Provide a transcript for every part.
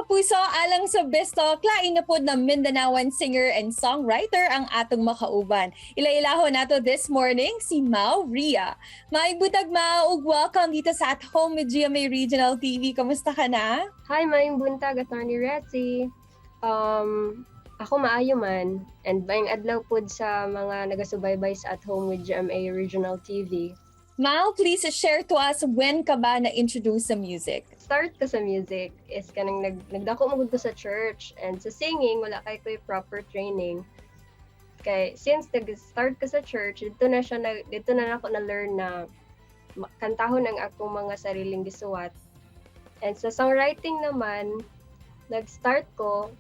Kapuso, alang sa Besto, lain na pod na Mindanaoan singer and songwriter ang atong makauban. Ila-ilahon nato this morning si Mau Ria. Maayong buntag, Mau, ug welcome dito sa At Home with GMA Regional TV. Kamusta ka na? Hi, maayong buntag, Attorney Retzi. Ako maayo man and maayong adlaw pod sa mga nagasubaybay sa At Home with GMA Regional TV. Mau, please share to us, when ka ba na-introduce sa music? Start ko sa music is kanang nagdako man gud ko sa church, and sa singing wala kay ko proper training. Kay since nag-start ko sa church, dito na nako na learn na kantahon ang akong mga sariling gisuwat. And sa songwriting naman, nag-start ko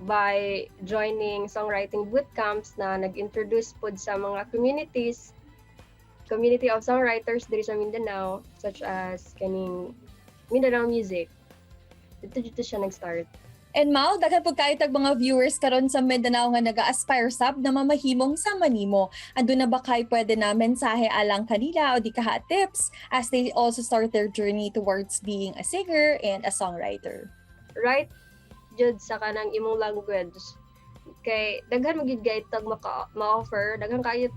by joining songwriting bootcamps na nag-introduce pod sa mga community of songwriters diri sa Mindanao, such as kaning Mindanao Music. Dito siya nag-start. And Mau, daghan pud kayo tag mga viewers karon sa Mindanao nga naga-aspire sab na mamahimong sama nimo. Aduna ba kay pwede na mensahe alang kanila o di kaha tips as they also start their journey towards being a singer and a songwriter? Write jud sa kanang imong language. Kay daghan man gyud kay tag maka ma-offer, daghan kayo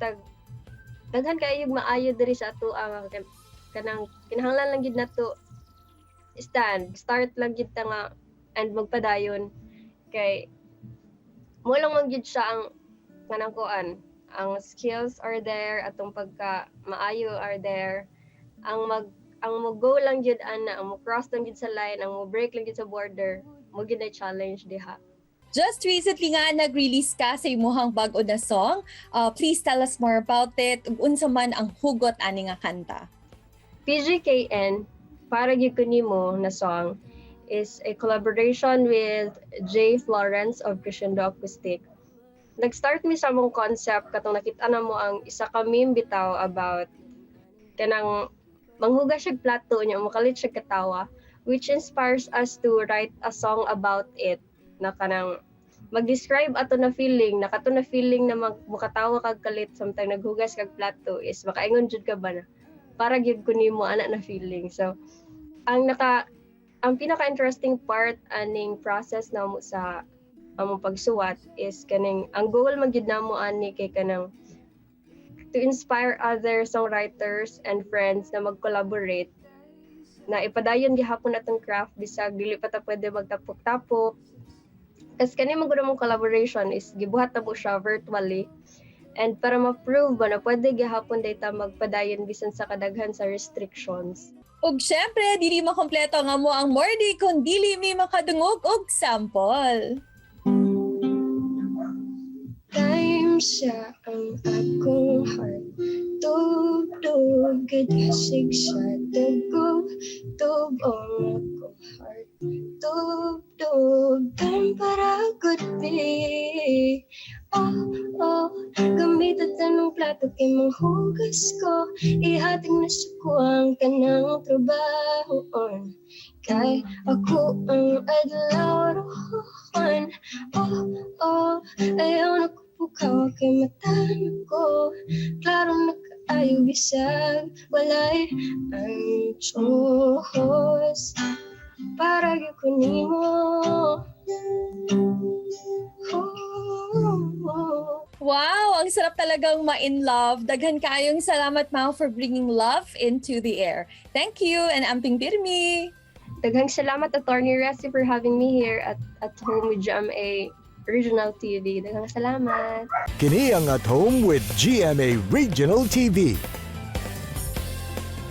maayo diri sa ato ang kanang kinahanglan lang gyud nato stand, start lang gyud ta nga and magpadayon kay mo lang man gyud siya ang kanang kuan, ang skills are there, atong pagka maayo are there, ang mo go lang gyud ana, ang mo cross lang gyud sa line, ang mo break lang gyud sa border, mo gyud na challenge diha. Just recently nga nag-release ka sa imuhang bag-o na song. Please tell us more about it. Ug unsa man ang hugot ani nga kanta? PGKN, Para Gyud Ko Nimo na song is a collaboration with Jay Florence of Crescendo Acoustic. Nag-start mi sa among concept katong nakita na mo ang isa ka meme bitaw about kanang manghugas siya plato niya, makalit siya katawa, which inspires us to write a song about it na kanang mag-describe ato na feeling na kato na feeling na mukatawa kag kalit samtang naghugas kag plato is makaingon jud ka ba na para gyud ko nimo ana na feeling. So ang pinaka-interesting part aning process na mo sa among pagsuwat is kaning ang goal man gyud namo ani kay kanang to inspire other songwriters and friends na mag-collaborate na ipadayon gihapon atong craft bisag dili pa ta pwede magtapok-tapok. Kasi kani man gud among collaboration is gibuhat na po siya virtually and para ma-prove ba na pwede gihapon data magpadayon bisan sa kadaghan sa restrictions. Ug syempre, dili makompleto nga mo ang morning kung dili mi makadungog og sample. Time siya ang akong heart. Tub-tub Kadasig sa tagub. Tub ang akong heart. Tub-tub. Time para could be. Oh, gamit at anong plato kay manghugas ko. Ihatag na sa kuang kanang trabaho on. Kay ako ang adlaw roon. Oh, ayaw na ko pukaw kay mata na ko. Klaro na kaayo bisag walay ang Diyos. Para gyud ko nimo. Oh. Wow! Ang sarap talagang ma-in love. Daghan kaayong salamat, Mau, for bringing love into the air. Thank you and amping pirmi! Daghang salamat, Attorney Resi, for having me here at Home with GMA Regional TV. Daghang salamat. Kini ang At Home with GMA Regional TV.